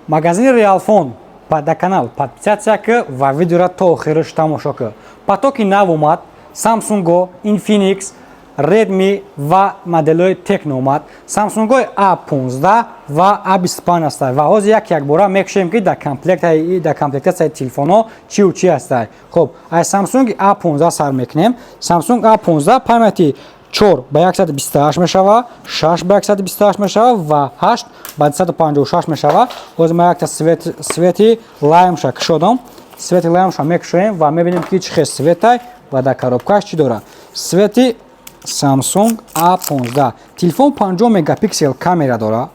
Магазини Реалфон да канал подписаться ки ва видеора то охираш тамошо ки. Потоки нав омад: Samsung, Infinix, Redmi ва моделҳои Tecno омад. Samsung A15 ва A25 ҳастанд ва ҳозир як якбора мекушем, ки дар комплектатсияи телефонҳо чиву чӣ ҳастанд. Хуб, аз Samsung A15 сар мекунем. Samsung A15 памяти 4 ба 128 мешава, 6 ба 128 мешава ва 8 ба 256 мешава. Ҳозир ма якта цвети лаймша кушодам. Цвети лаймша мекушоем ва мебинем, ки чӣ хел цветай ва дар коробкаш чӣ дорад. Цвети Samsung A15. Телефон 50 мегапиксел камера дорад,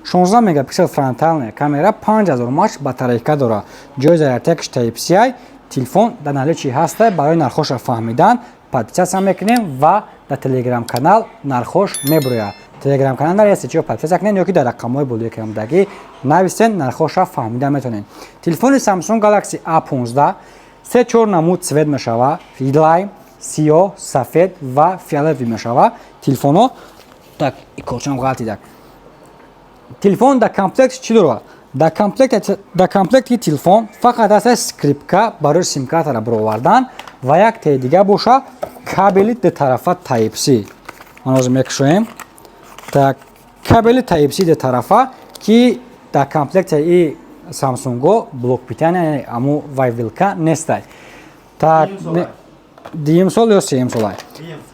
16 мегапиксел фронтальная камера, 5000 мАч батарейка дорад. Ҷои зарядкаш Type-C. Телефон дар наличии ҳаста. Барои нархоша фаҳмидан подписаться мекунем ва дар телеграм-канал нархош мебурояд. Телеграм-канал дар СЧ подписаться кунед ё ки дар рақамҳои болои экрандагӣ нависен, нархоша фаҳмида метавонед. Телефони Samsung Galaxy A15 се чор намуд цвет мешава: лайм, сиёҳ, сафед ва фиолетовый мешава телефонҳо. Так, корчам ғалтидак. Телефон дар комплект чӣ дорад? Дар комплекти телефон фақат аста скрепка барои симкартара баровардан ва як теи дига боша кабели дутарафа Type-C. Ман ҳозир мекушоем. Так, кабели Type-C дутарафа, ки дар комплекти Самсунго блок питания, аму вай вилка нестай. Так, дуюм сол ё сеюм солай?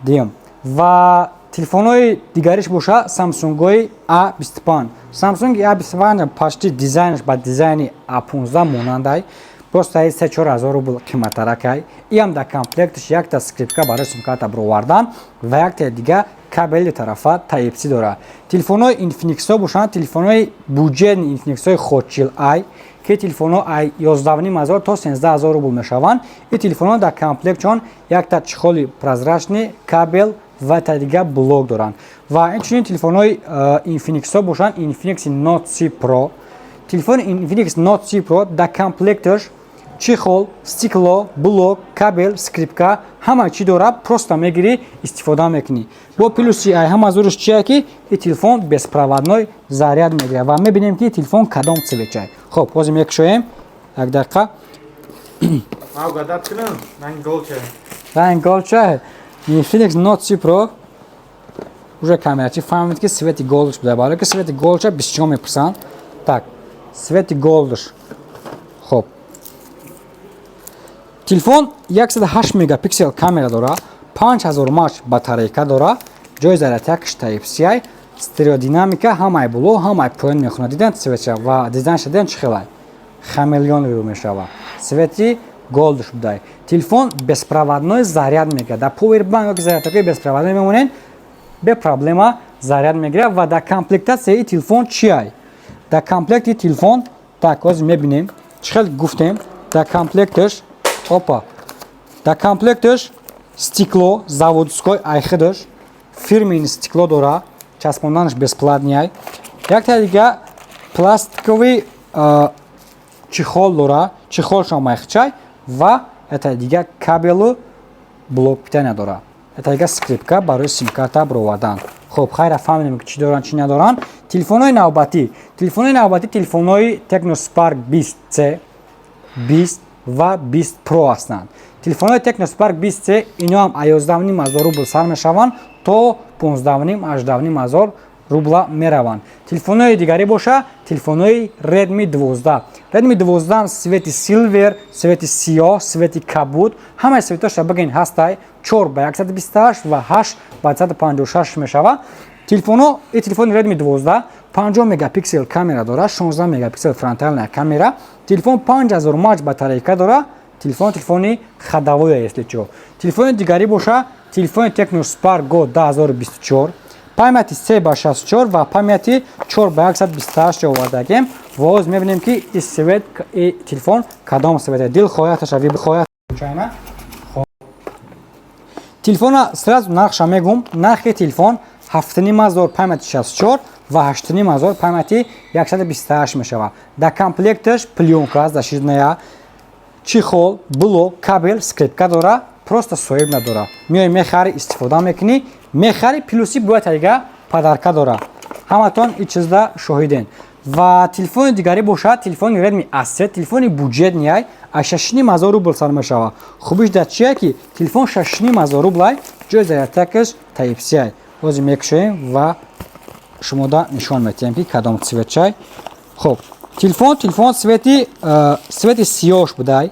Дуюм. Ва телефонҳои дигариш боша Самсунгои A25. Samsung A25 почти дизайнаш ба дизайни A15 монандай, просто ай 3-4 ҳазор рубл қиматтаракай. Иам дар комплекташ якта скрепка барои симкарта баровардан ва якта дига кабели тарафа Type-C дорад. Телефонҳои Infinix бошанд, телефонҳои бюджетный Infinix-ҳои Hot 40 i, ки телефонҳо ай 11,5 ҳазор то 13 ҳазор рубл мешаванд. Ин телефонҳо дар комплектшон якта чехоли прозрачный, кабел ва та дига блок доранд. Ва инчунин телефонҳои Infinix бошанд, Infinix Note 30 Pro. Телефони Infinix Note 30 Pro дар комплекташ чехол, стекло, блок, кабел, скрепка, ҳама чӣ дорад. Просто мегирӣ, истифода мекунӣ. Бо плюси ай ҳама зуруш чия, ки ин телефон беспроводной заряд мегирад. Ва мебинем, ки телефон кадом цветчай. Хоб, ҳозир мекушоем, як дақиқа. Угадать кунам, ранги голча. Ранги голча. Infinix Note 30 Pro уже камерачи фаҳмид, ки цвети голдш буда, барои ки цвети голча бисёр мепурсанд. Так, цвети голдш. Хоб, телефон 108 мегапиксел камера дорад, 5000 мАч батарейка дорад, ҷои зарядякаш Type-C, стереодинамика, ҳамаи боло, ҳамаи поён мехонад. Дидан цветша ва дизайнша дидан, чӣ хелай хамелеоновый мешава. Цвети голдш будай. Телефон беспроводной заряд мегирад. Дар повербанк ёки зарядкаи беспроводной мемонед, бе проблема заряд мегирад. Ва дар комплектатсияи телефон чиай? Дар комплекти телефон, так, ҳозир мебинем, чӣ хел гуфтем, дар комплекташ, опа, дар комплекташ стекло заводской, айхидаш фирменный стекло дора, часпонданаш бесплатный. Якта дига пластиковый чехол дора, чехолшам айхчай, ва якта дига кабелу блок питания дора, якта дига скрепка барои симкарта баровардан. Хуб, хайра, фаҳмидем, ки чӣ доранд, чӣ надоранд. Телефонҳои навбатӣ, телефонҳои навбатӣ, телефонҳои Tecno Spark 20C, 20 ва 20 Pro ҳастанд. Телефонҳои Tecno Spark 20C, ино ҳам аз 11,5 ҳазор рубл сар мешаванд, то 15,5, 18,5 ҳазор рубла мераванд. Телефонҳои дигарӣ боша телефонҳои Redmi 12. Redmi 12 цвети silver, цвети сиёҳ, цвети кабуд, ҳамаи цветоша бигин ҳастай. 4 ба 128 ва 8 ба 156 мешава телефонҳо. И телефони Redmi 12 50 мегапиксел камера дорад, 16 мегапиксел фронтальная камера. Телефон 5000 мАч батарейка дорад. Телефон телефони ходовой, если чо. Телефони дигарӣ боша телефони Tecno Spark Go 2024, памяти 3 ба 64 ва памяти 4 ба 128 овардагем. Ва ҳозир мебинем, ки и цвет, и телефон кадом цвете дил хоҳаташа виб чайна. Телефона сразу нархша мегум. Нархи телефон 7,5 ҳазор памяти 64 ва 8,5 ҳазор памяти 128 мешавад. Дар комплекташ плёнка защитная, чехол, блок, кабел, скрепка дора, просто соҳиб надора. Меои, мехари, истифода мекунӣ. Мехари, плюси бояд дига подарка дора. Ҳаматон ин чизда шоҳиден. Ва телефони дигарӣ бошад, телефони Redmi A3, телефони бюджетный ай, аз 6,5 ҳазор рубл сар мешавад. Хубиш дар чие, ки телефон 6,5 ҳазор рублай, ҷои зарядкаш Type-C ай. Ҳозир мекушоем ва шумода нишон метиҳем, ки кадом цвет чай. Хуб, телефон цвети сиёҳш будай.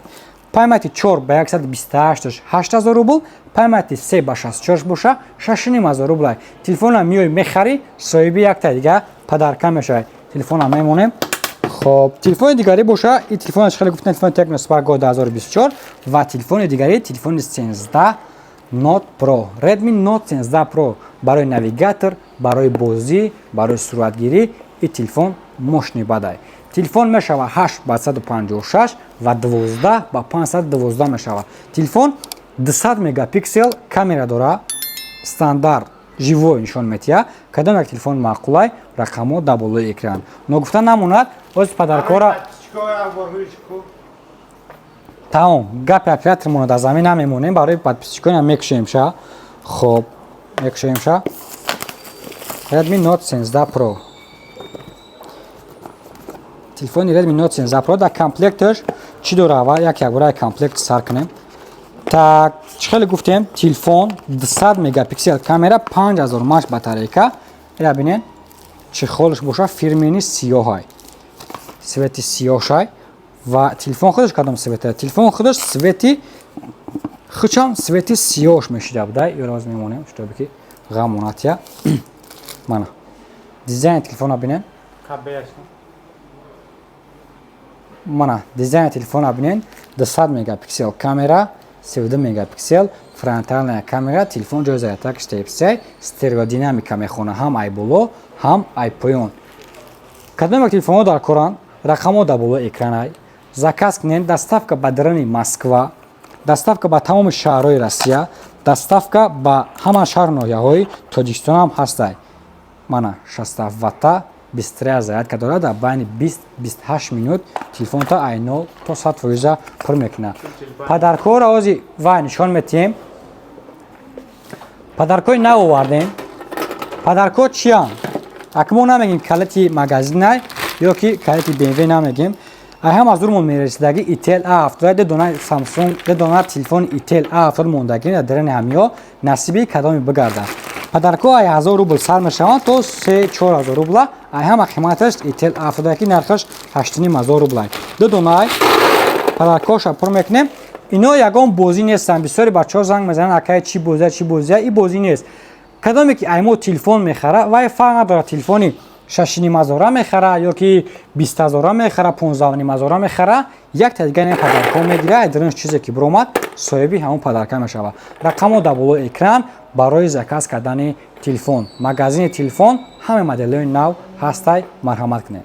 Памяти 4 ба 128 8000 рубл, памяти 3 ба 64 боша 6,5 ҳазор рублай. Телефона миёй, мехарӣ, соҳиби якта дига подарка мешавад. Телефона мемонем. Хоб, телефони дигарӣ боша, и телефон хеле гуфтем, телефони Tecno Spark Go 2024. Ва телефони дигарӣ, телефони 13 Note Pro, Redmi Note 13 Pro. Барои навигатор, барои бозӣ, барои суратгирӣ и телефон мощный бадай. Телефон мешава 8 ба 156 ва 12 ба 512 мешава. Телефон 200 мегапиксел камера дора, стандарт живой нишон метиҳад. Кадом як телефон маъқулай, рақамҳо дар болои экран. Ногуфта намонад, оз подаркора тамом. Гапи оператормона дар замин намемонем, барои подписчикоям мекушем ша. Хоб, мекушем ша. Redmi Note 13 Pro, телефони Redmi Note 13 Pro дар комплекташ чӣ дора? Аввал як якбора комплект сар кунем. Так, чӣ хеле гуфтем, телефон 200 мегапиксел камера, 5000 мАч батарейка. Ира бинед, чехолш боша фирмени сиёҳай, цвети сиёҳшай. Ва телефон худаш кадом цвета? Телефон худаш цвети хучам цвети сиёҳш мешида буда. Ёроз мемонем, чтобы ки ғамонатия. Мана, дизайни телефона бинед. Мана, дизайни телефона бинед. 200 мегапиксел камера, 32 мегапиксел фронтальная камера. Телефон ҷои зарядкаш Type-C, стереодинамика мехона, ҳам ай боло, ҳам ай поён. Кадом як телефонҳо дар коранд, рақамҳо дар болои экранай, заказ кунед. Доставка ба дарани Москва, доставка ба тамоми шаҳрҳои Россия, доставка ба ҳама шаҳру ноҳияҳои Тоҷикистон ҳам ҳастай. Мана, 67 ватта быстрая зарядка дорад, дар байни 20-28 минут телефонта ай 0 то 100 фоиза пур мекунад. Подаркҳоро ҳози вай нишон метиҳем. Подаркҳои нав овардем. Подаркҳо чиянд? Ака, мо намегем калити магазинай ё ки калити БМВ намегем. Ай ҳам аз дурмон мерасидаги Itel A70, ду дона Samsung, ду дона телефони Itel A70 мондаги дар дарани ҳамиҳо. Насиби кадоме бигардад. Подаркҳо ай 1000 рубл сар мешаванд то 3-4 ҳазор рубла. Ай ҳама қиматаш Itel A70, ки нархаш 8,5 ҳазор рублай. Ду донаай подаркҳоша пур мекунем. Ино ягон бозӣ нестанд. Бисёри бачаҳо занг мезананд: «Акай, чӣ бозия, чӣ бозия?» И бозӣ нест. Кадоме ки ай мо телефон мехара, вай фарқ надорад, телефони 6,5 ҳазора мехара ё ки 20 ҳазора мехара, 15,5 ҳазора мехара, якта дига ин подаркҳо мегира. Ай дарунаш чизе ки биромад, соҳиби ҳамон подарка мешавад. Рақамҳо дар болои экран барои заказ кардани телефон. Магазини телефон, ҳама моделҳои нав ҳастай, марҳамат кунед.